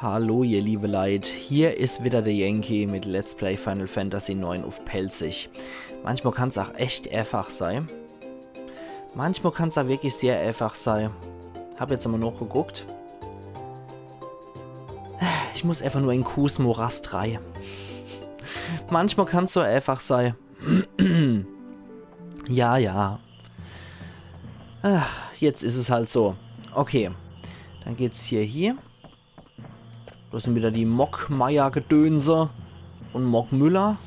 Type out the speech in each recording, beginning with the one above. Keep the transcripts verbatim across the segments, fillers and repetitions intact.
Hallo, ihr liebe Leit, hier is wieder der Yankee mit Let's Play Final Fantasy neun uff Pälzisch. Manchmal kann's auch echt äfach sei. Manchmal kann's auch wirklich sehr äfach sei. Hab jetzt emol nochgeguckt. Ich muss äfach nur in Kuhs Morast rei. Manchmal kann's so äfach sei. Ja, ja. Ah, jetzt is es halt so. Okay, dann geht's hier hie. Das sin wieder die Mockmeier-Gedönse und Mockmüller.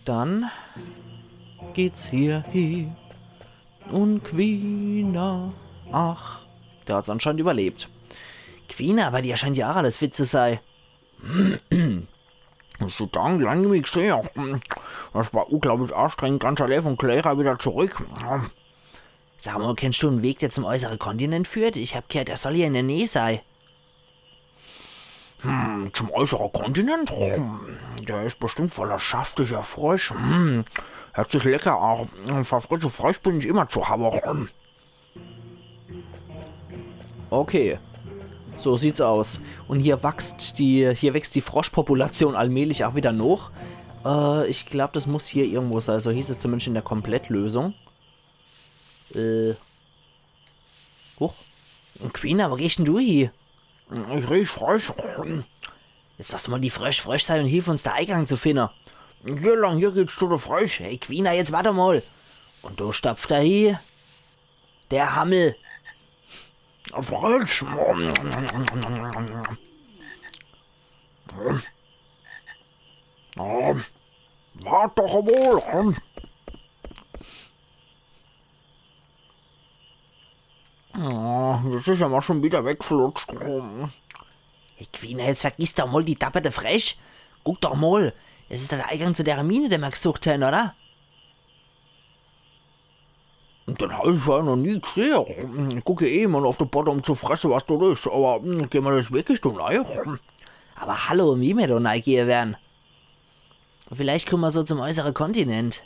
Dann geht's hier hie. Und Quina. Ach, der hat's anscheinend überlebt. Quina, bei dir scheint ja auch alles fit zu sei. Schon lang nimmi gsehe. Das war unglaublich anstrengend, ganz allee von Cleyra wieder zurück. Sag mal, kennst du en Weg, der zum äußere Kontinent führt? Ich hab gehört, er soll hier in der Nähe sei. Hm, zum äußere Kontinent? Hm, der is bestimmt voller saftiger Frösch. Hm, hört sich lecker an. Für frische Frösch bin ich immer zu habe. Hm. Okay. So sieht's aus. Und hier wächst die, hier wächst die Froschpopulation allmählich auch wieder noch. Äh, ich glaub, das muss hier irgendwo sei. So hieß es zumindest in der Komplettlösung. Äh. Huch. Quina, wo gehst denn du hie? Ich riech Frösch. Jetzt lass mal die Frösch Frösch sei und hilf uns, der Eingang zu finden. Hier lang, hier geht's zu der Frösch. Hey, Quina, jetzt warte mal. Und do stapft er hie. Der Hammel. Frösch. Oh, wart doch wohl. Oh, jetzt is er mal schon wieder weggeflutscht. Hey, Quina, jetzt vergiss doch mal die dapperte Frösch. Guck doch mal, es is der Eingang zu der Mine, den mer gesucht hen, oder? Den hab ich ja noch nie gsehe. Ich guck ja eh immer nur auf de Bodde, um zu fresse, was dort is. Aber, hm, gehn mer do wirklich do nei? Aber hallo, wie mer do nei gehe wern. Vielleicht komme mer so zum äußere Kontinent.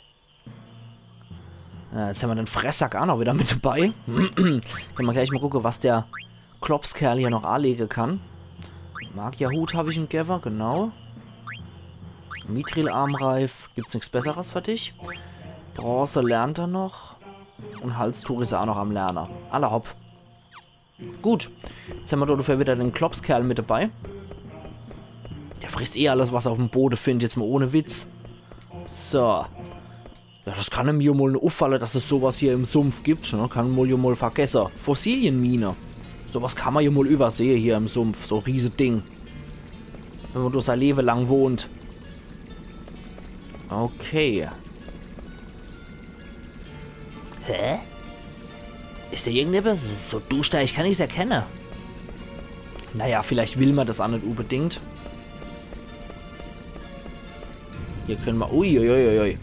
Ja, jetzt hen mer den Fresssack auch noch wieder mit dabei. Könne mer gleich mal gucke, was der Klopskerl hier noch anlege kann. Magierhut hab ich em gewwe, genau. Mithril-Armreif, gibt's nix Besseres für dich? Bronze lernt er noch. Und Halstuch is er auch noch am Lerne. Alla hopp. Gut. Jetzt hen mer dafür wieder den Klopskerl mit dabei. Der frisst eh alles, was er auf em Bodde findet, jetzt mal ohne Witz. So. Ja, das kann em jo mal net uffalle, dass es sowas hier im Sumpf gibt, ne? Kann mer jo mal vergesse. Fossilienmine. Sowas kann mer jo mal übersehe hier im Sumpf, so riese Ding. Wenn mer do sei Lewe lang wohnt. Okay. Hä? Is do irgendetwas? Es is so duschter, ich kann nix erkenne. Naja, vielleicht will mer das auch net unbedingt. Hier könne mer. Uiuiuiui.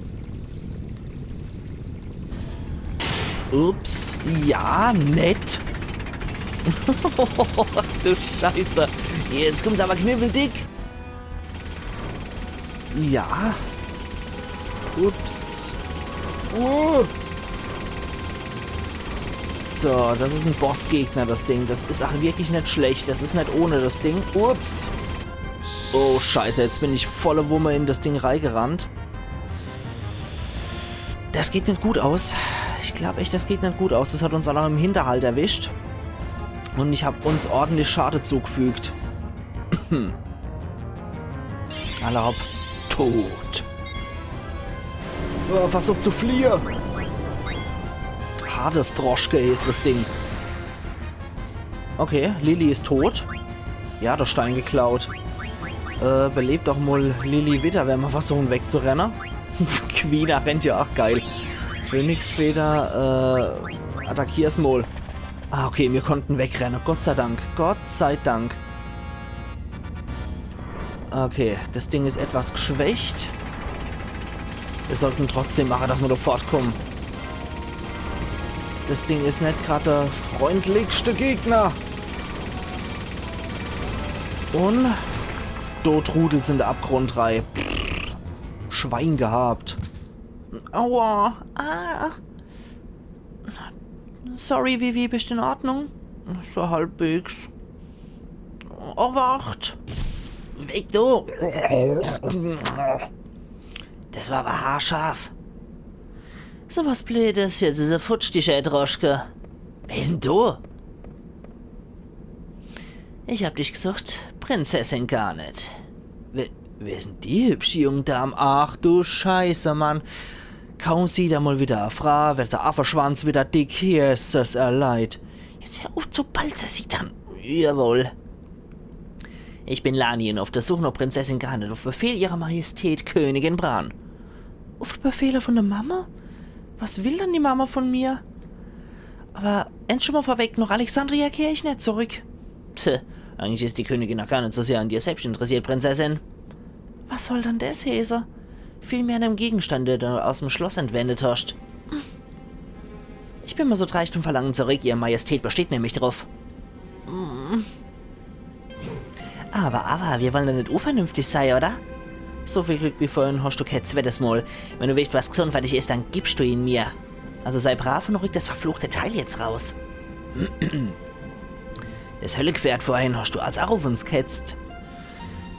Ups. Ja, nett. Du Scheiße. Jetzt kommt's aber knibbeldick. Ja. Ups. Uh. So, das is en Bossgegner, das Ding. Das is auch wirklich net schlecht. Das is net ohne, das Ding. Ups. Oh, Scheiße, jetzt bin ich volle Wumme in das Ding reigerannt. Das geht net gut aus. Ich glaub echt, das geht net gut aus. Das hat uns auch noch im Hinterhalt erwischt. Und ich hab uns ordentlich Schade zugefügt. Alla hopp. Tot. Oh, versucht zu fliehe. Hades-Droschke is das Ding. Okay, Lili is tot. Ja, der Stein geklaut. Äh, belebt doch mal Lili wieder, wenn mer versuchen wegzurenne. Quina rennt ja auch geil. Phönixfeder, äh, attackier's mal. Ah, okay, mir konnten wegrenne. Gott sei Dank. Gott sei Dank. Okay, das Ding is etwas geschwächt. Wir sollten trotzdem mache, dass mer do fortkommen. Das Ding is net grad der freundlichste Gegner. Und do trudelt's in de Abgrund rei. Schwein gehabt. Aua. Ah. Sorry, Vivi, bist in Ordnung? So halbwegs. Obacht! Weg, du! Das war awwer haarscharf. So was Bleedes, jetzt is er futsch, die Schädroschke. Wer is denn du? Ich hab dich gesucht, Prinzessin Garnet. Wer, wer is denn die hübsche junge Dame? Ach du Scheiße, Mann. Kaum sieht er mal wieder e Fraa, wird der Affeschwanz wieder dick. Hier is es er leid. Jetzt hör uff zu balze, Zidane. Jawohl. Ich bin Lanian, auf der Suche nach Prinzessin Garnet, auf Befehl ihrer Majestät Königin Bran. Auf Befehle von der Mama? Was will dann die Mama von mir? Aber eins schon mal vorweg, nach Alexandria kehr ich net zurück. Tch, eigentlich is die Königin noch gar net so sehr an dir selbst interessiert, Prinzessin. Was soll dann des heeße? Vielmehr an dem Gegenstand, den du aus dem Schloss entwendet hast. Ich bin mal so dreist und verlange zurück, Ihre Majestät besteht nämlich drauf. Mm. Aber, aber, wir wollen doch net unvernünftig sei, oder? So viel Glück wie vorhin hast du kein zweites Mal. Wenn du willst, was gesund für dich is, dann gibst du ihn mir. Also sei brav und rück das verfluchte Teil jetzt raus. Das Höllequert vorhin hast du als auch auf uns gehetzt.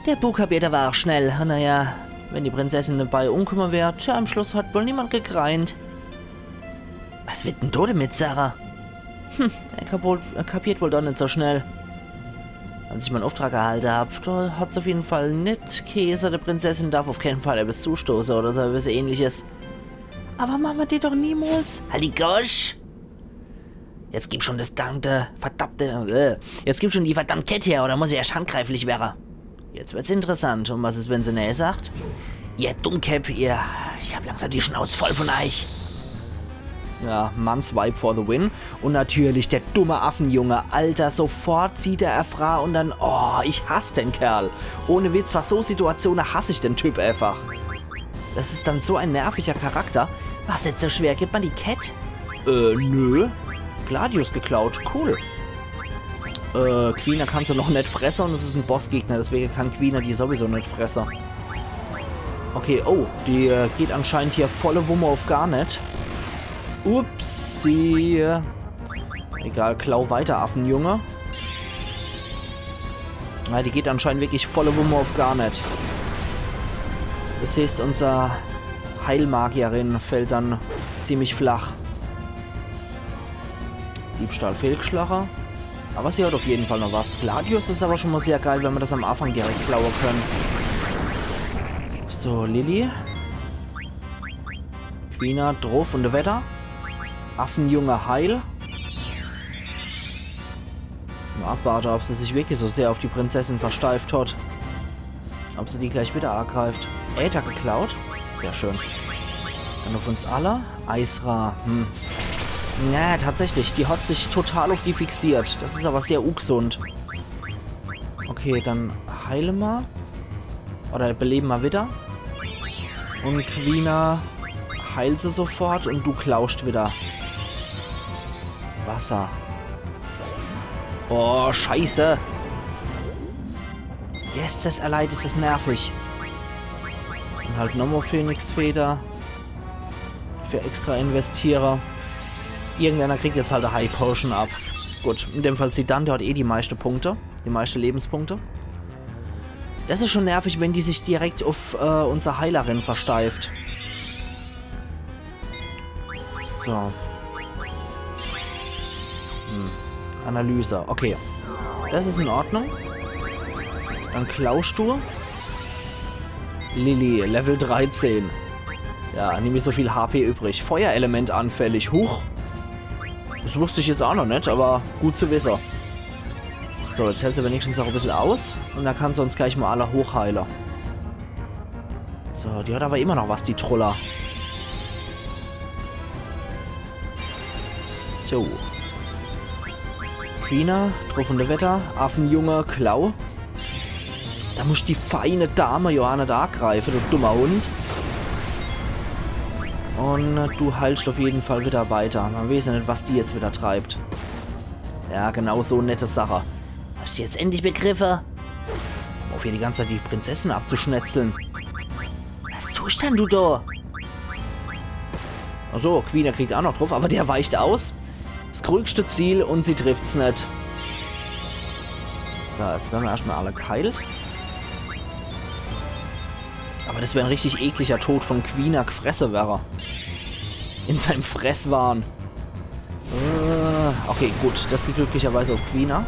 Der Bu kapiert awwer auch schnell. Naja, wenn die Prinzessin dabei umkumme wär, tja, am Schluss hat wohl niemand gegreint. Was wird denn do damit, Sarah? Hm, er kapiert, er kapiert wohl doch net so schnell. Als ich mein Auftrag erhalte hab, do hat's auf jeden Fall net gheeße, die Prinzessin darf auf keinen Fall etwas zustoße oder so etwas ähnliches. Aber Mama, die doch niemals. Halt die Gosch! Jetzt gib schon das verdammte, verdammte, äh, jetzt gib schon die verdammte Kett her, oder muss ich erst handgreiflich werre. Jetzt wird's interessant. Und was is, wenn se nee sagt? Ihr Dummkäpp, ihr, ich hab langsam die Schnauz voll von euch. Ja, Mannsweib for the win. Und natürlich der dumme Affenjunge. Alter, sofort sieht er e Fraa und dann, oh, ich hass den Kerl. Ohne Witz, was so Situationen hass ich den Typ einfach. Das is dann so ein nerviger Charakter. Was jetzt so schwer? Gibt man die Kett? Äh, nö. Gladius geklaut. Cool. Äh, Quina kann se noch net fresse und es is ein Bossgegner, deswegen kann Quina die sowieso net fresse. Okay, oh, die äh, geht anscheinend hier volle Wumme auf Garnet. Upsi. Egal, klau weiter, Affenjunge. Na, die geht anscheinend wirklich volle Wumme auf Garnet. Das heißt, unser Heilmagierin fällt dann ziemlich flach. Diebstahl fehlgeschlagen. Aber sie hat auf jeden Fall noch was. Gladius is aber schon mal sehr geil, wenn wir das am Anfang direkt klauen können. So, Lilly. Quina, druff und weiter. Affenjunge heil. Mal abwarte, ob sie sich wirklich so sehr auf die Prinzessin versteift hat. Ob sie die gleich wieder angreift. Äther geklaut. Sehr schön. Dann auf uns alle. Eisra. Hm. Na, tatsächlich. Die hat sich total auf die fixiert. Das is aber sehr ungesund. Okay, dann heile ma. Oder belebe ma wieder. Und Quina, heil se sofort und du klauscht wieder. Wasser. Oh, scheiße. Yes, das allein is das nervig. Und halt nochmal Phönixfeder. Für extra investiere. Irgendeiner kriegt jetzt halt e High Potion ab. Gut, in dem Fall Zidane, der hat eh die meiste Punkte. Die meiste Lebenspunkte. Das is schon nervig, wenn die sich direkt auf äh, unsere Heilerin versteift. So. Hm. Analyse, okay. Das is in Ordnung. Dann klauscht du. Lilly, Level dreizehn. Ja, nämlich so viel H P übrig. Feuerelement anfällig. Huch. Das wusst ich jetzt auch noch net, aber gut zu wisse. So, jetzt hält se wenigstens auch e bissel aus. Und dann kann se uns gleich mal alle hochheile. So, die hat aber immer noch was, die Troller. So. Quina, druff und weiter. Affenjunge, klau. Da muss die feine Dame ja net angreife, du dummer Hund. Und äh, du heilst auf jeden Fall wieder weiter. Man weiß ja net, was die jetzt wieder treibt. Ja, genau so nette Sache. Hast du jetzt endlich begriffe? Auf hier die ganze Zeit die Prinzessin abzuschnetzeln. Was tust dann du da? Ach so, Quina kriegt auch noch druff, aber der weicht aus. Das größte Ziel und sie trifft's net. So, jetzt werre mer erschtmol alle geheilt. Awwer des wär en richtig ekliger Tod von Quina gfresse werre. In seinem Fresswahn. Äh, okay, gut. Des geht glücklicherweise uff Quina.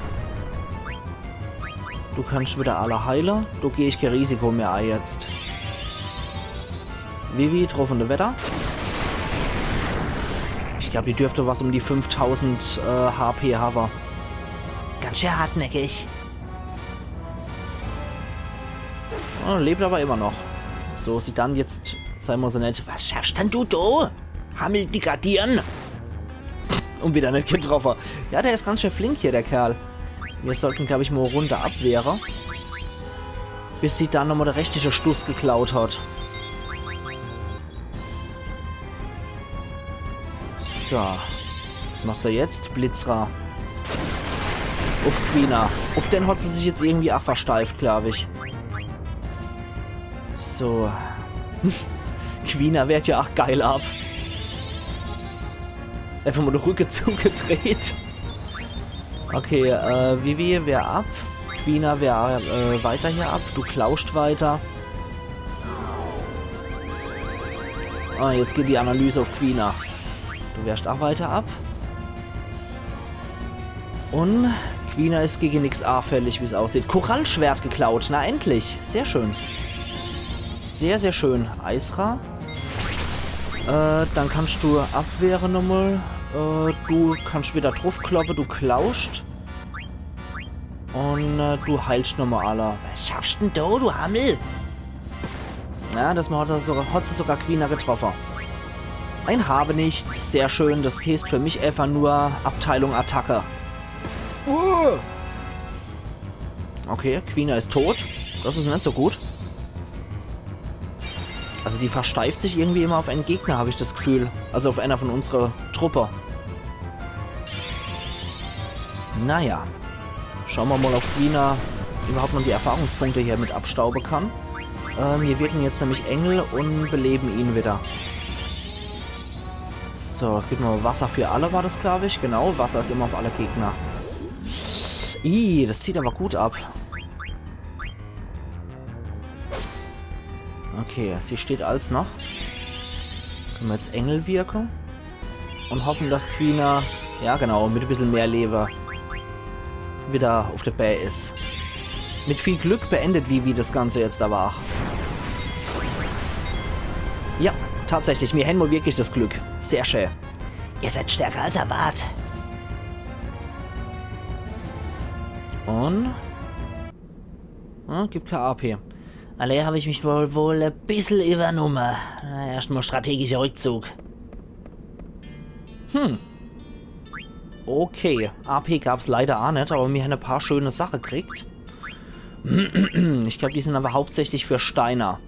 Du kannsch widder alle heile. Do geh ich kee Risiko mehr ei jetzt. Vivi, druff un weiter. Ich glaab, die dürft was um die fünftausend, äh, H P hawwe. Ganz schää hartnäckig. Oh, lebt awwer immer noch. So, Zidane, jetzt sei mol so nett. Was schaffsch dann du do? Hammel, die Gardieren! Un widder net getroffe. Ja, der is ganz schää flink hier, der Kerl. Mir sollten, glaab ich, mol e Runde abwehre. Bis Zidane nochmol de richtige Stuss geklaut hat. So. Was macht se jetzt? Blitzra. Uff Quina. Uff den hat se sich jetzt irgendwie ach versteift, glaab ich. So. Quina wehrt ja ach geil ab. Einfach mol de Rücke zugedreht. Okay, äh, Vivi, wehr ab. Quina, wehr, äh, weiter hier ab. Du klauscht weiter. Ah, jetzt geht die Analyse uff Quina. Du wehrscht ach weiter ab. Un Quina is gege nix anfällig, wie's aussieht. Korallschwert geklaut. Na endlich. Sehr schön. Sehr, sehr schön. Ysra. Äh, dann kannsch du abwehre nochmol. Äh, du kannsch widder druffkloppe, du klauscht. Un, äh, du heilscht nochmol alle. Was schaffsch dann do, du Hammel? Ja, des Mol hat se sogar, hat se sogar Quina getroffe. En Habenichts, sehr schön. Des heeßt für mich einfach nur Abteilung Attacke. Uh! Okay, Quina is tot. Des is net so gut. Also die versteift sich irgendwie immer uff en Gegner, hab ich des Gefühl. Also uff ener von unsere Truppe. Naja. Schaue mer mol, ob Quina iwwerhaupt noch die Erfahrungspunkte hier mit abstaube kann. Äh, mir wirken jetzt nämlich Engel un beleben ihn widder. So, gib mol Wasser für alle war des, glaab ich. Genau, Wasser is immer uff alle Gegner. Ih, des zieht awwer gut ab. Okay, sie steht als noch. Kenne mer jetzt Engel wirke? Un hoffe, dass Quina, ja genau, mit e bissel mehr Lewe widder uff de Bää is. Mit viel Glück beendet Vivi des Ganze jetzt awwer ach. Ja, tatsächlich, mir hänn mol wirklich des Glück. Sehr schää. Ihr seid stärker als erwart. Un? Ah, gibt kää A P. Allää hab ich mich wohl, wohl e bissel iwwernumme. Na, erscht mol strategischer Rückzug. Hm. Okay, A P gab's leider ach net, awwer mir hänn e paar schöne Sache kriegt. Ich glaab, die sin awwer hauptsächlich für Steiner.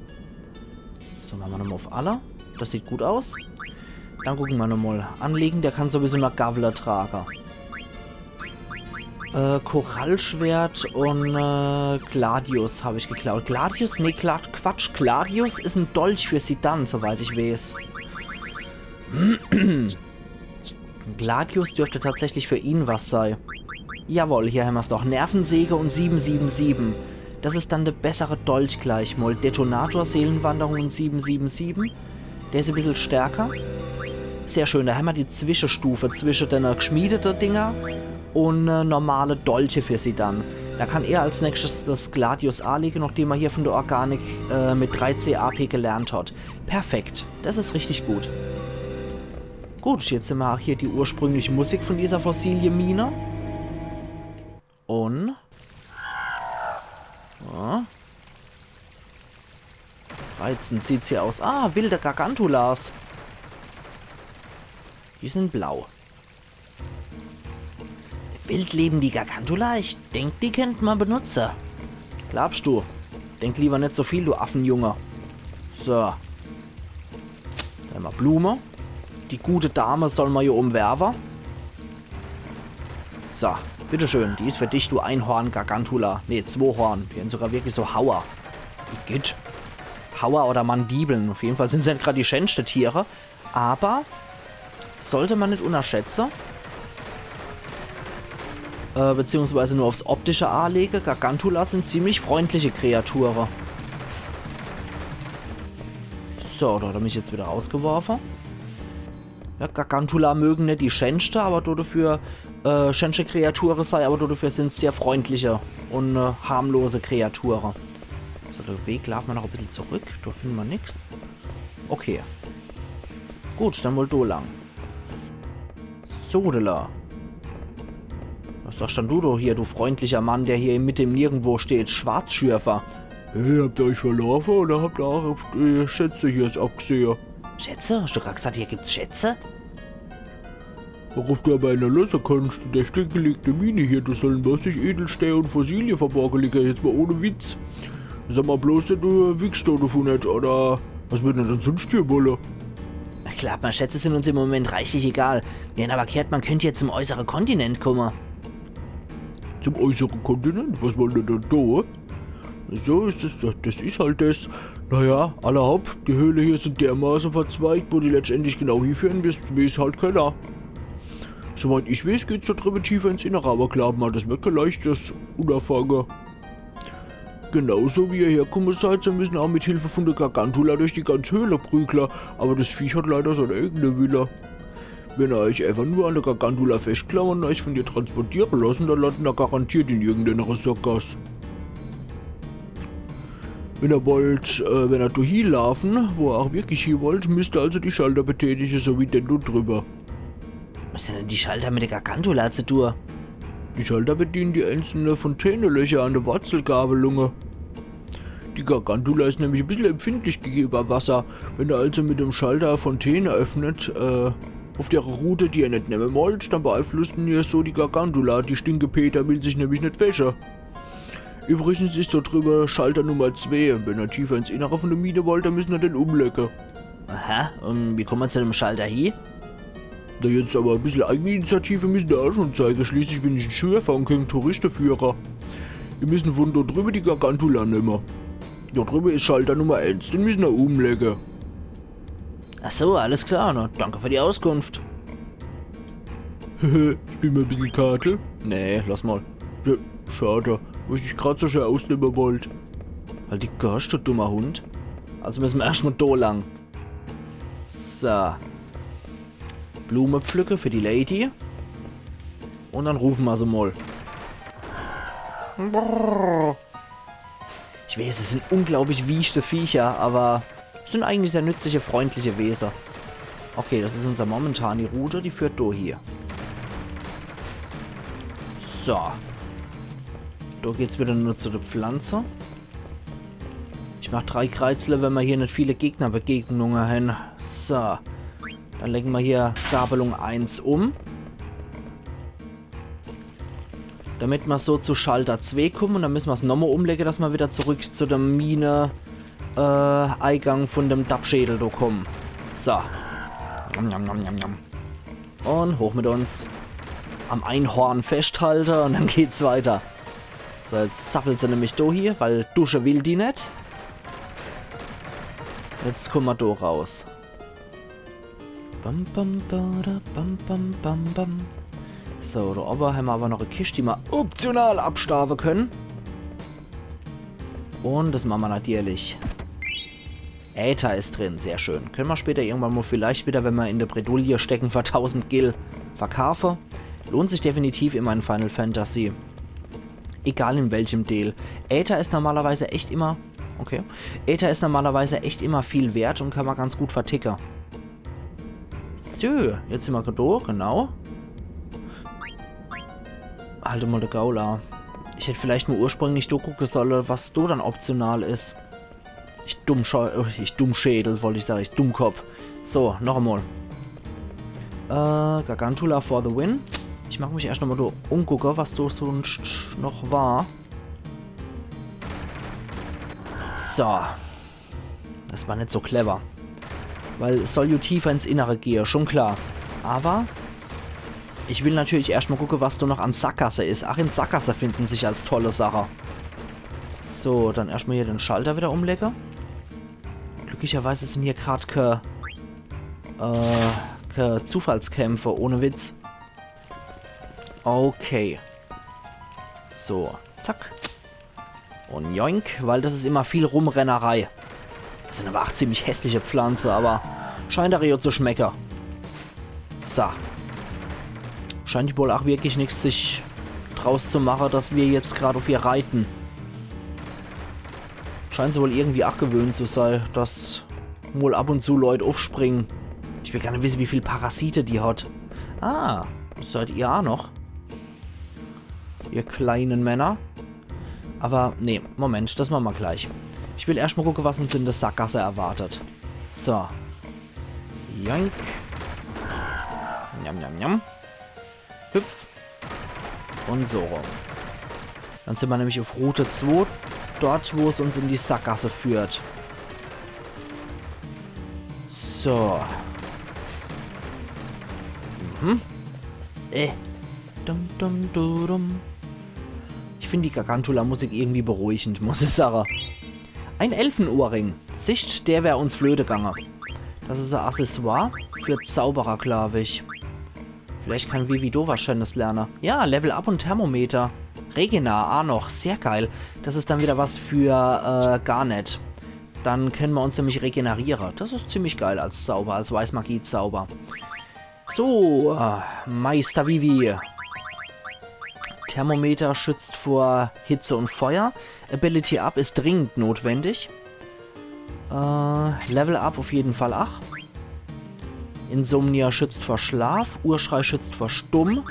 So, mache mer nochmol uff alle. Des sieht gut aus. Dann gucke mer nochmol. Anlegen, der kann sowieso nur Gavle trage. Äh, Korallschwert un, äh, Gladius hab ich geklaut. Gladius? Nee, Glad-, Quatsch. Gladius is en Dolch für Zidane, soweit ich weeß. Gladius dürft tatsächlich für ihn was sei. Jawohl, hier hämmer's doch. Nervensäge un sieben sieben sieben. Des is dann de bessere Dolch gleich mol. Detonator, Seelenwanderung un sieben sieben sieben. Der is e bissel stärker. Sehr schön, do hämmer die Zwischestufe zwische dene gschmiedete Dinger un, äh, normale Dolche für Zidane. Do kann er als nächschtes des Gladius alege, nochdem er hier von de Organik, äh, mit dreizeh A P gelernt hat. Perfekt, des is richtig gut. Gut, jetzt hämmer ach hier die ursprüngliche Musik von dieser Fossiliemine. Un? Ja. Reizend sieht's hier aus. Ah, wilde Gargantulas. Die sin blau. Wildlebende Gargantula? Ich denk, die kennt mer benutze. Glaabsch du? Denk liewer net so viel, du Affenjunge. So. Do hämmer Blume. Die gute Dame soll mer hier umwerwe. So, bitteschön, die is für dich, du Einhorn-Gargantula. Nee, Zwohorn. Die hänn sogar wirklich so Hauer. Igitt. Hauer oder Mandibeln. Uff jeden Fall sin se net grad die schänschte Tiere. Awwer sollt mer net unnerschätze. äh, beziehungsweise nur aufs Optische anlege, Gargantula sind ziemlich freundliche Kreature. So, do hat er mich jetzt wieder rausgeworfe. Ja, Gargantula mögen net die schänschte, aber do dafür, äh, schänschte Kreature sei, aber do dafür sind sehr freundliche und äh, harmlose Kreature. So, de Weg laafe mer noch e bissel zurück. Do finde mer nix. Okay. Gut, dann wohl do lang. Sodele. Was sagst dann du doch hier, du freundlicher Mann, der hier inmitten im Nirgendwo steht, Schwarzschürfer? Hey, habt ihr euch verlaufen oder habt ihr auch äh, Schätze hier abgesehe? Schätze? Hast du grad gesagt, hier gibt's Schätze? Worauf du aber einer losse kannst, in der stillgelegte Mine hier, do sollen massig Edelsteine und Fossilien verborgen liegen, jetzt mal ohne Witz. Sag mal bloß, du wickst doch davon net, oder was würden denn sonst hier wolle? Ich glaub, ma Schätze sind uns im Moment reichlich egal. Mir han aber gehört, man könnt hier zum äußeren Kontinent kommen. Zum äußeren Kontinent? Was wollen denn da da? So ist es, das ist halt das. Naja, alla hopp, die Höhle hier sind dermaßen verzweigt, wo die letztendlich genau hinführen, weiß, weiß halt keiner. Soweit ich weiß, geht's da drüben tiefer ins Innere, aber glaub mal, das wird kein leichtes Unterfangen. Genauso wie ihr herkommen seid, so müssen auch mit Hilfe von der Gargantula durch die ganze Höhle prügle, aber das Viech hat leider seinen eigenen Wille. Wenn ihr euch einfach nur an der Gargantula festklammern und euch von ihr transportieren lassen, dann landet ihr garantiert in irgendeiner Sackgasse. Wenn ihr wollt, äh, wenn ihr da hinlaufen, wo ihr auch wirklich hin wollt, müsst ihr also die Schalter betätigen, so wie den da drüber. Was hat denn die Schalter mit der Gargantula zu tun? Die Schalter bedienen die einzelnen Fontänelöcher an der Wurzelgabelung. Die Gargantula ist nämlich ein bisschen empfindlich gegenüber Wasser. Wenn ihr also mit dem Schalter Fontäne öffnet, äh, auf der Route, die ihr nicht nehmen wollt, dann beeinflussen ihr so die Gargantula, die Stinkepeter will sich nämlich nicht wäsche. Übrigens ist da drüber Schalter Nummer zwei. Wenn ihr tiefer ins Innere von der Mine wollt, dann müssen wir den umlegen. Aha, und wie kommen wir zu dem Schalter hin? Da jetzt aber ein bisschen Eigeninitiative müssen wir auch schon zeigen. Schließlich bin ich ein Schürfer und kein Touristenführer. Wir müssen von dort drüben die Gargantula nehmen. Dort drüben ist Schalter Nummer eins. Den müssen wir umlegen. Ach so, alles klar. Na, danke für die Auskunft. Ich bin mal ein bisschen Karte. Nee, lass mal. Ja, schade, wo ich dich grad so schön ausnehmen wollt. Halt die Gosch, du dummer Hund. Also müssen wir erstmal da lang. So. Blume pflücke für die Lady. Und dann rufen wir sie mal. Brrr. Ich weiß, es sind unglaublich wieschte Viecher, aber sind eigentlich sehr nützliche, freundliche Wesen. Okay, das ist unser momentani Route, die führt durch hier. So. Da geht's wieder nur zu der Pflanze. Ich mach drei Kreizle, wenn wir hier nicht viele Gegnerbegegnungen haben. So. Dann legen wir hier Gabelung eins um. Damit wir so zu Schalter zwei kommen und dann müssen wir's nochmal umlegen, dass wir wieder zurück zu der Mine, äh, Eingang von dem Dappschädel da kommen. So. Nom, nom, nom, nom, nom. Und hoch mit uns. Am Einhorn festhalte und dann geht's weiter. So, jetzt zappelt sie nämlich da hier, weil dusche will die net. Jetzt kommen wir da raus. Bam, bam, bada, bam, bam, bam, bam. So, da oben haben wir aber noch eine Kiste, die wir optional abstauben können. Und das machen wir natürlich. Äther ist drin, sehr schön. Können wir später irgendwann mal vielleicht wieder, wenn wir in der Bredouille stecken, für tausend Gil verkaufen. Lohnt sich definitiv immer in Final Fantasy. Egal in welchem Deel. Äther ist normalerweise echt immer... Okay. Äther ist normalerweise echt immer viel wert und kann man ganz gut verticken. So, jetzt sind wir da, genau. Halt mal de Gaul a. Ich hätt vielleicht mal ursprünglich do gucke solle, was do dann optional is. Ich Dummscheu-, äh, ich Dummschädel, wollt ich sagen, ich Dummkopf. So, noch einmal. Äh, Gargantula for the win. Ich mag mich erscht noch mal do umgucke, was do sunscht noch war. So. Das war net so clever. Weil es soll jo tiefer ins Innere gehe, schon klar. Aber ich will natürlich erscht mal gucke, was do noch an Sackgasse is. Ach, in Sackgasse finden sich als tolle Sache. So, dann erscht mal hier den Schalter wieder umlege. Glücklicherweise sind hier grad ke, äh, ke Zufallskämpfe, ohne Witz. Okay. So, zack. Und joink, weil das is immer viel Rumrennerei. Das sin aber ach ziemlich hässliche Pflanze, aber scheint der Rio zu schmecke. So. Scheint wohl ach wirklich nix sich draus zu mache, dass wir jetzt grad auf ihr reiten. Scheint se wohl irgendwie ach gewöhnt zu sei, dass mol ab und zu Leut aufspringen. Ich will gar net wisse, wie viel Parasite die hat. Ah, das seid ihr ach noch. Ihr kleinen Männer. Aber nee, Moment, das mache ma gleich. Ich will erscht mal gucke, was uns in der Sackgasse erwartet. So. Joink. Njam, njam, njam. Hüpf. Und so rum. Dann sin ma nämlich auf Route zwei, dort, wo es uns in die Sackgasse führt. So. Mhm. Äh. Dum, dum, du, dum. Ich find die Gargantula-Musik irgendwie beruhigend, muss ich sage. Ein Elfenohrring. Sicht, der wär uns flöte gange. Das is e Accessoire für Zauberer, glaub ich. Vielleicht kann Vivi do was Schönes lerne. Ja, Level Up und Thermometer. Regena, ah noch, sehr geil. Das is dann wieder was für, äh, Garnet. Dann könne ma uns nämlich regeneriere. Das is ziemlich geil als Zauber, als Weißmagie-Zauber. So, äh, Meister Vivi. Thermometer schützt vor Hitze und Feuer. Ability Up is dringend notwendig. Äh, Level Up auf jeden Fall ach. Insomnia schützt vor Schlaf, Urschrei schützt vor Stumm.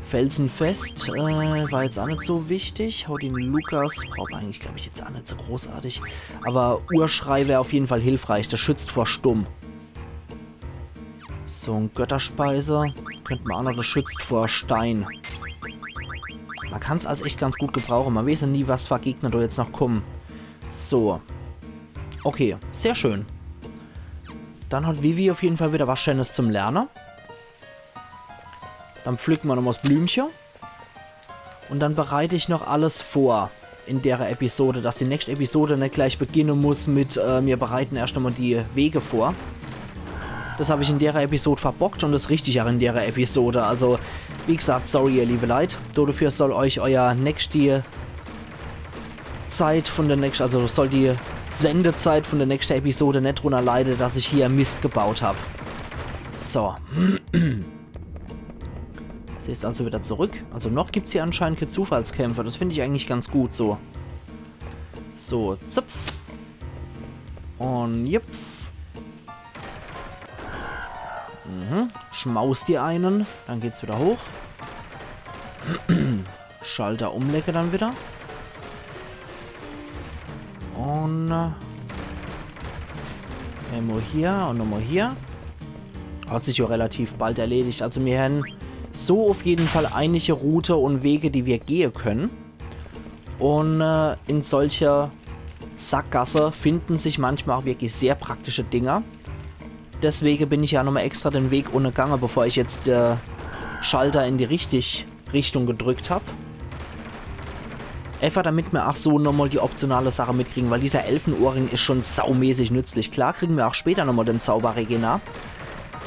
Felsenfest, äh, war jetzt ach net so wichtig. Houdini Lucas braucht eigentlich, glaub ich, jetzt ach net so großartig. Aber Urschrei wär auf jeden Fall hilfreich. Das schützt vor Stumm. So, und Götterspeise. Könnt ma ach noch, das schützt vor Stein. Ma kann's als echt ganz gut gebrauche. Ma weeß ja nie, was für Gegner do jetzt noch kommen. So. Okay, sehr schön. Dann hat Vivi auf jeden Fall wieder was Schönes zum Lerne. Dann pflücke ma nochmal das Blümche. Und dann bereite ich noch alles vor in dere Episode, dass die nächste Episode net gleich beginne muss mit, äh, mir bereiten erscht nochmal die Wege vor. Das hab ich in dere Episode verbockt und das richt ich ach in dere Episode. Also, wie gesagt, sorry, ihr liebe Leit. Dodefür soll euch euer nächste Zeit von der nächsten, also soll die Sendezeit von der nächsten Episode net drunner leide, dass ich hier Mist gebaut hab. So. Sie ist also wieder zurück. Also noch gibt's hier anscheinend keine Zufallskämpfe. Das find ich eigentlich ganz gut so. So, zupf. Und jupf. Mhm. Schmaus dir einen. Dann geht's wieder hoch. Schalter umlege dann wieder. Und, äh, emol hier und nochmal hier. Hat sich ja relativ bald erledigt. Also mir hän so auf jeden Fall einige Route und Wege, die wir gehe können. Und, äh, in solcher Sackgasse finden sich manchmal auch wirklich sehr praktische Dinger. Deswege bin ich ja nochmal extra den Weg unne gange, bevor ich jetzt der Schalter in die richtig Richtung gedrückt hab. Einfach damit mir auch so nochmal die optionale Sache mitkriegen, weil dieser Elfenohrring is schon saumäßig nützlich. Klar kriegen wir auch später nochmal den Zauber Regena.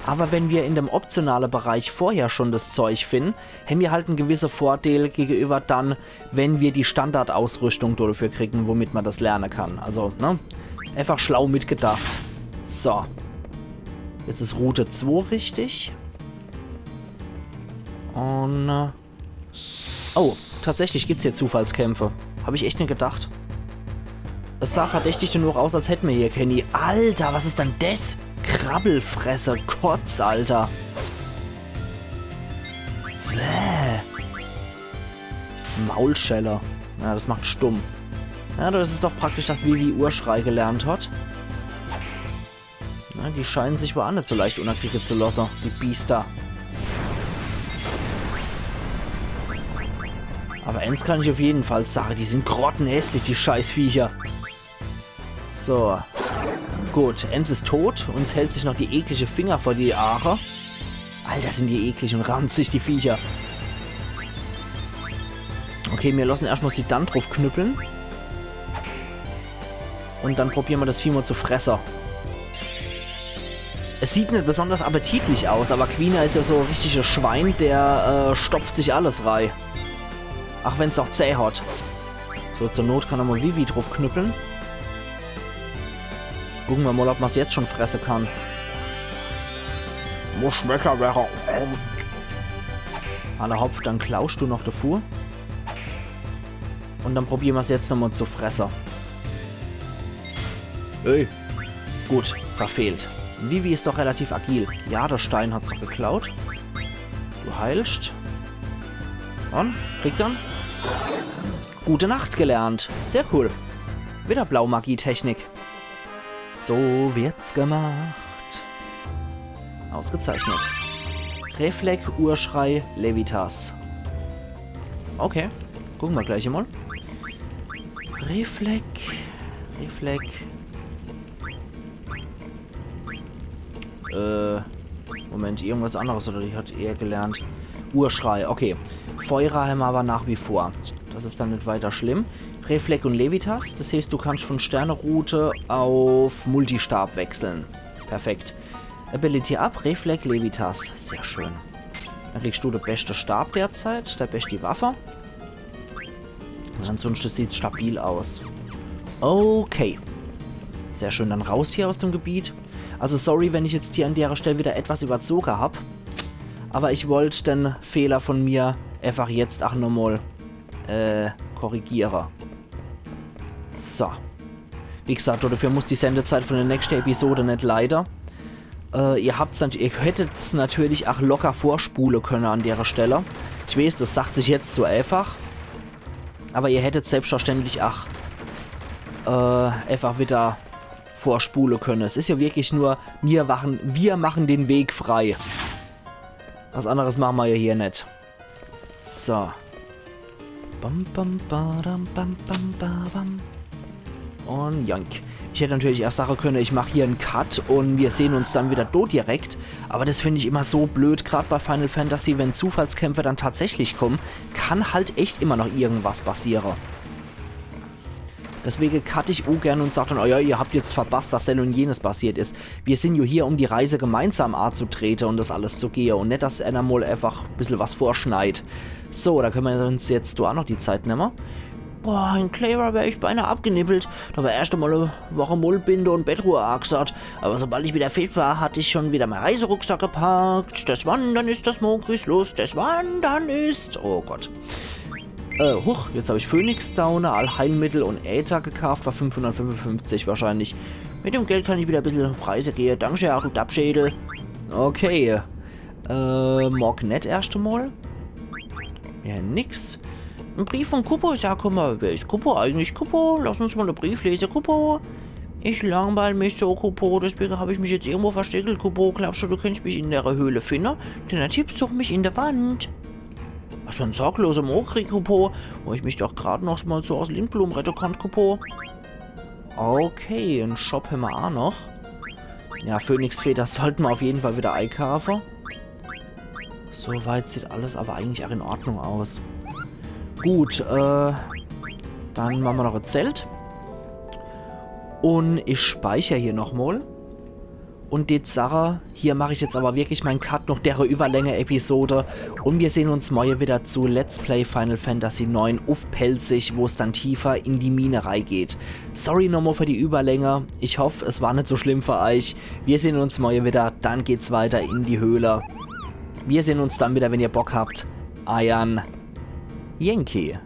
Aber wenn wir in dem optionale Bereich vorher schon das Zeug finden, hän wir halt en gewisse Vordeel gegenüber dann, wenn wir die Standardausrüstung dafür kriegen, womit man das lernen kann. Also, ne? Einfach schlau mitgedacht. So. Jetzt is Route zwei richtig. Und, äh, oh, tatsächlich gibt's hier Zufallskämpfe. Hab ich echt net gedacht. Es sah verdächtig genug aus, als hätten wir hier Kenny. Alter, was is denn des? Krabbelfresse, Kotz, Alter. Bäh. Maulschelle. Ja, das macht stumm. Ja, das is doch praktisch, dass Vivi Urschrei gelernt hat. Na, die scheinen sich wohl ach net so leicht unnerkriege zu lasse, die Biester. Aber eins kann ich auf jeden Fall sage, die sind grottenhässlich, die Scheißviecher. So. Gut, eins is tot. Uns hält sich noch die eklige Finger vor die Aache. Alter, sind die eklig und ranzig, die Viecher. Okay, mir lassen erscht mal sie dann drauf knüppeln. Und dann probieren wir das Vieh mal zu fresse. Es sieht net besonders appetitlich aus, aber Quina is ja so e richtiges Schwein, der, äh, stopft sich alles rei. Ach wenn's noch Zäh hat. So, zur Not kann er mal Vivi druff knüppeln. Gucke mer mal, ob mer's jetzt schon fresse kann. Muss schwächer wäre. Alla hopp, dann klauscht du noch devu. Und dann probiere mer's jetzt nochmal zu fresse. Ey. Gut, verfehlt. Vivi is doch relativ agil. Ja, der Stein hat's geklaut. Du heilscht. Und? Kriegt dann? Gute Nacht gelernt. Sehr cool. Wieder Blaumagie-Technik. So wird's gemacht. Ausgezeichnet. Reflek, Urschrei, Levitas. Okay, gucke mer gleich mal. Reflek, Reflek. Äh, Moment, irgendwas anderes oder die hat er gelernt. Urschrei, okay. Feuer hämmer aber nach wie vor. Das is dann net weiter schlimm. Reflek und Levitas, das heißt, du kannst von Sternerute auf Multistab wechseln. Perfekt. Ability up, Reflek, Levitas. Sehr schön. Dann kriegst du de beste Stab derzeit, de beste Waffe. Und ansonsten sieht's stabil aus. Okay. Sehr schön, dann raus hier aus dem Gebiet. Also sorry, wenn ich jetzt hier an dere Stelle wieder etwas überzoge hab. Aber ich wollt den Fehler von mir einfach jetzt ach nochmal, äh, korrigiere. So. Wie gesagt, dafür muss die Sendezeit von der nächsten Episode net leide. Äh, ihr habt's nat-, ihr hättet's natürlich ach locker vorspule könne an dere Stelle. Ich weeß, das sagt sich jetzt so einfach. Aber ihr hättet selbstverständlich ach, äh, einfach wieder vorspule könne. Es is ja wirklich nur, wir machen, wir machen den Weg frei. Was anderes machen mer ja hier net. So. Bam, bam, badam, bam, bam, ba, bam. Und jank. Ich hätt natürlich erst sage könne, ich mach hier en Cut und wir sehen uns dann wieder do direkt. Aber das find ich immer so blöd, grad bei Final Fantasy, wenn Zufallskämpfe dann tatsächlich kommen, kann halt echt immer noch irgendwas passiere. Deswege cut ich ungern und sag dann, oh ja, ihr habt jetzt verpasst, dass denn und jenes passiert is. Wir sind ja hier, um die Reise gemeinsam anzutrete und das alles zu gehe und net, dass einer mal einfach bissel was vorschneit. So, da könne mer uns jetzt do ach noch die Zeit nemme. Boah, in Clayra wär ich beinahe abgenippelt. Da wär erscht einmal e Woche Mullbinde und Bettruhe agsagt. Aber sobald ich wieder fit war, hatt ich schon wieder mein Reiserucksack gepackt. Das Wandern ist das Mogris Lust, das Wandern ist... Oh Gott. Äh, huch, jetzt hab ich Phoenix Downer, Allheilmittel und Äther gekauft, bei fünfhundertfünfundfünfzig wahrscheinlich. Mit dem Geld kann ich wieder e bissel auf Reise gehe. Dankeschön, ach du Dappschädel. Okay. Äh, Morgnet erscht emol. Ja, nix. En Brief von Kupo is ja kumme. Wer is Kupo eigentlich? Kupo, lass uns mal en Brief lese, Kupo. Ich langweil mich so, Kupo, deswege hab ich mich jetzt irgendwo versteckelt, Kupo. Glaubst du, du könntest mich in der Höhle finde? Denn der Tipp sucht mich in der Wand. Was für en sorglose Mogri, Kupo, wo ich mich doch grad noch mal so aus Lindblum rette konnt, Kupo. Okay, en Shop hämmer ach noch. Ja, Phönixfeder sollte mer auf jeden Fall wieder eikaafe. Soweit sieht alles aber eigentlich auch in Ordnung aus. Gut, äh, dann mache mer noch e Zelt. Und ich speicher hier nochmal. Und die Sache, hier mach ich jetzt aber wirklich mein Cut noch dere Überlänge-Episode. Und wir sehen uns morje wieder zu Let's Play Final Fantasy neun uff Pälzisch, wo's dann tiefer in die Mine reigeht. Sorry nochmal für die Überlänge. Ich hoff, es war net so schlimm für euch. Wir sehen uns morje wieder. Dann geht's weiter in die Höhle. Wir sehen uns dann wieder, wenn ihr Bock habt. Eiern Yankee.